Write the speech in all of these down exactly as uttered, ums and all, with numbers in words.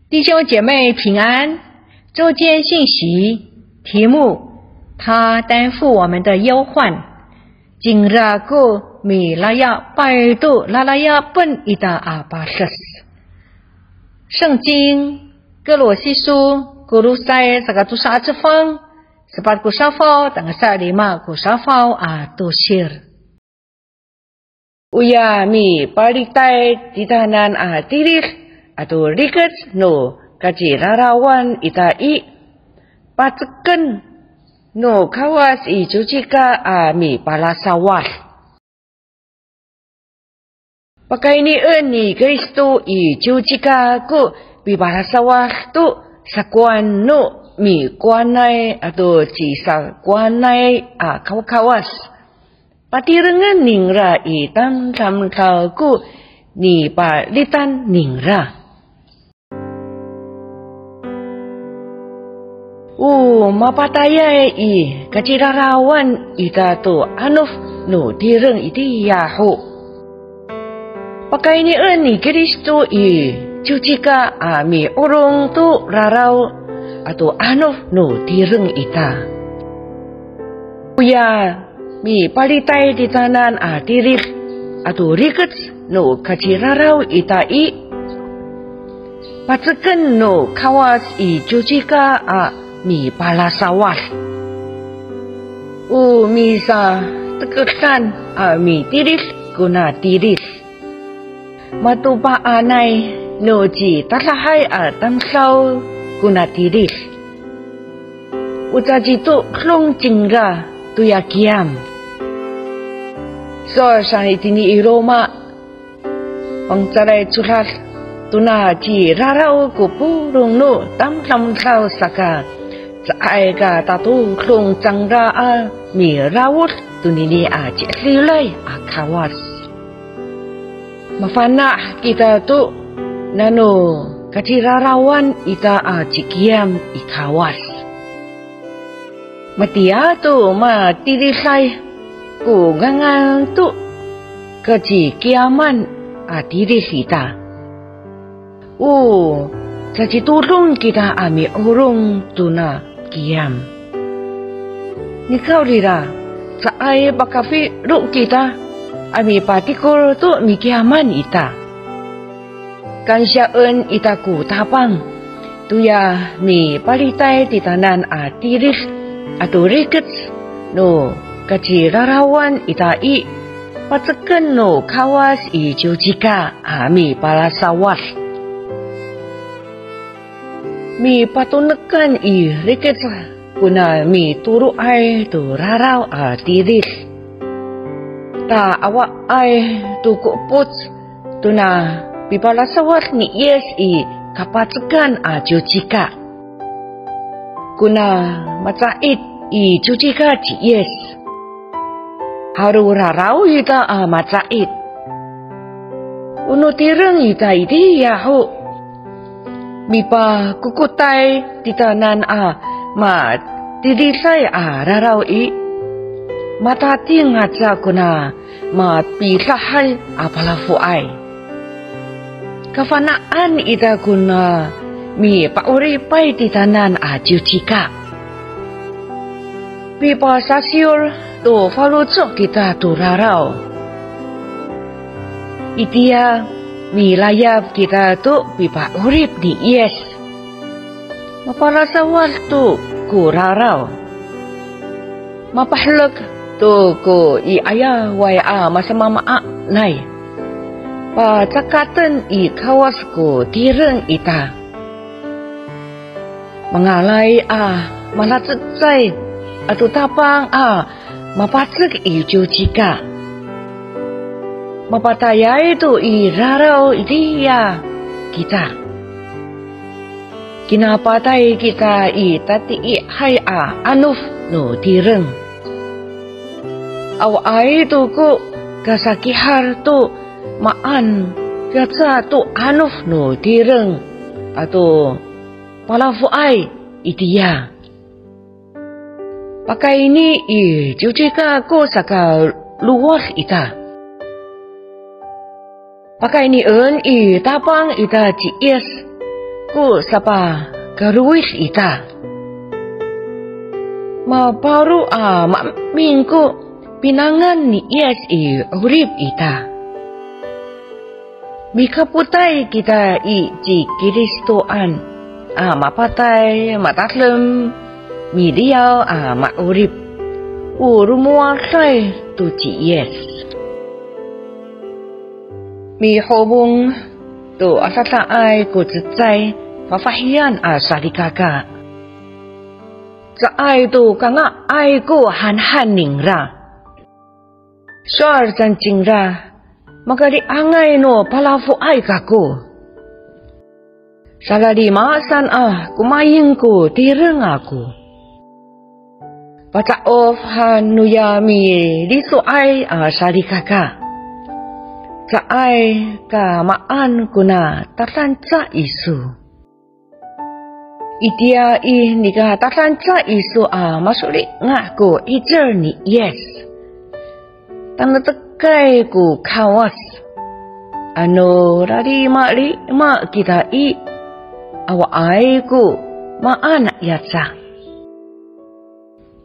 弟兄姐妹平安，周间信息，题目：他担负我们的忧患。Cingra ko milayapay to lalayapen ita a pades. 圣经歌罗西书 Kolosay saka tosa a cefang, sepat ko safaw tangasa lima ko safaw a tosir. Oya mipalitay titanan a tilid ato rikec no kacirarawan ita i, paceken no Kawas i ciwcika a mipalasawad. Pakaynien ni Kristo i ciwcika ko pipalasawad to sakowan no mikowanay ato cisakowanay a kawkawas. Patirengen ningra i tamdamdaw ko nipalitan ningra. O mapatayay i kacirarawan ita to anof no tireng itiya ho. Pakaynien ni Kristo i ciwcika a mi'orong to raraw ato anof no tireng ita. Oya mipalitay titanan a tilid ato rikec no kaciraraw ita i, paceken no Kawas i ciwcika a mipalasawad. O misatekedan a mitilid kona tilid. Matopaanay no citadahay a tamdaw kona tilid. O cacitodong cingra toya kiyam. Sowal saan itini i Roma fangcalay codad, tona ciraraw ko polong no tamdamdaw saka, caay ka tatodong cangra a mirawod tonini a ci'edilay a Kawas. Mafana' kita to nano kacirarawan ita a cikiyam i Kawas. Matiya to matiliday ko ngangan to kacikiyaman a tilid ita. O cacitodong kita a mi'orong tona kiyam. Nikawrira, caay pakafilo kita a mipatikol to mikiyaman ita. Kansiyaen ita ko Tapang, toya mipalitay titanan a tilid ato rikec no kacirarawan ita i, paceken no Kawas i ciwcika a mipalasawad. Mipatonekan i rikec kona mitoro'ay to raraw a tilid. Ta awaay to ko epoc tona pipalasawad ni Yis i kapacekan a ciwcika. Kona maca'it i ciwcika ci Yis. Halo raraw ita a maca'it. O no tireng ita itiya ho, mipakokotay titanan a matiliday a raraw i, matating aca kona mapidahay a palafoay. Kafana'an ita kona mipa'oripay titanan a ciwcika. Pipasasiyor to faloco' kita to raraw. Itiya, milayap kita to pipa'orip ni Yis. Mapalasawad to ko raraw. Mapaherek to ko i 'ayaway a masamaamaanay. Pacakaten i Kawas ko tireng ita. Mangalay a malacecay ato Tapang a mapacek i ciwcika. Mapatayay to i raraw itiya kita. Kinapatay kita i tatiihay a anof no tireng. Awaay to ko kasakihar to maan kaca to anof no tireng ato palafoay itiya. Pakayni i ciwcika ko sakalowad ita. Pakaynien i Tapang ita ci Yis. ko sapakalowid ita. Maparo a maemin ko pinangan ni Yis i 'orip ita. Mikapotay kita i ci Kristoan a mapatay, matadem, miliyaw a ma'orip, o lomowaday to ci Yis. Mihopong to adadaay ko cecay fafahiyan a salikaka. Caay to kanga'ay ko hanhan ningra. Sowal saan cingra, makari'angay no palafoay kako. Salalima saan a komayen ko tireng ako. Paca'of han noya miliso'ay a salikaka. Caay ka maan kona tadanca iso. Itiya i nika tadanca iso a masolinga' ko 'icel ni Yis. Tanektekay ko Kawas. Ano rarimarima kita i, awaay ko maan aca.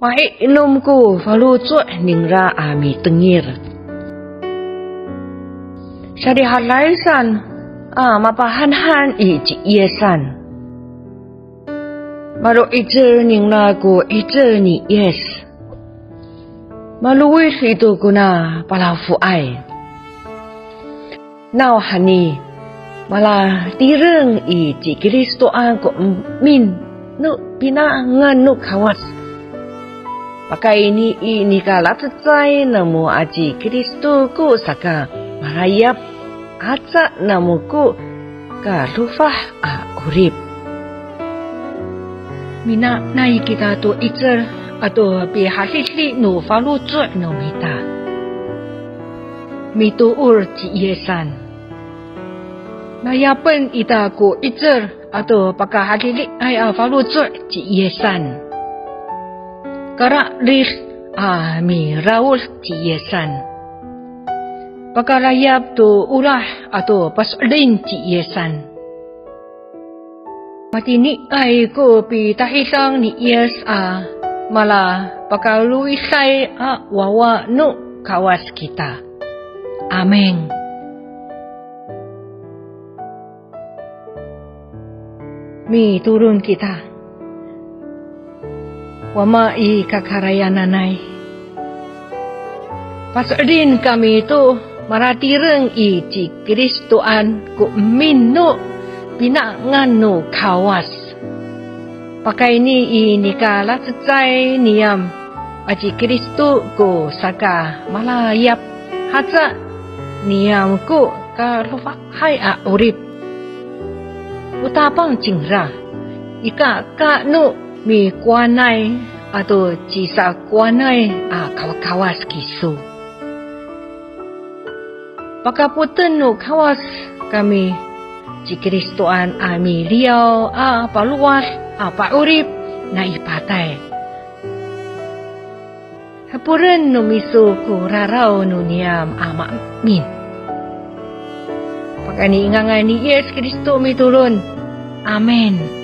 Ma'inom ko faloco' ningra a mitengil. Sarihaday saan a mapahanhan i ci Yisan. Malo'icel ningra ko 'icel ni Yis. Malowid ito kona palafoay. Nawhani, malatireng i ci Kristoan ko emin no pinangan no Kawas. Pakayni i nika lacecay namo aci Kristo ko sakamalayap, aca namo ko kadofah a 'orip. Minanay kita to 'icel ato pihadidi no faloco' no mita. Mitoor ci Yisan. Layapen ita ko 'icel ato pakahadidiay a faloco' ci Yisan. Kararid a miraod ci Yisan. Pakalayap to olah ato paso'elin ci Yisan. Matiniay ko pitahidang ni Yis a mala pakalowiday a wawa no Kawas kita. Amin. Mitolon kita. Wama i kakarayananay. Paso'elin kami to malatireng i ci Kristoan ko emin no pinangan no Kawas. Pakayni i nika lacecay niyam aci Kristo ko sakamalayap, haca niyam ko kadofahay a 'orip. O Tapang cingra, ikaka no mikowanay ato cisakowanay a kawakawas kiso. Pakapoten no Kawas kami ci Kristoan a miliyaw a palowad a pa'orip nai patay. Hapolen no miso ko raraw no niyam a maemin. Pakayni i ngangan ni Yis Kristo mitolon. Amin.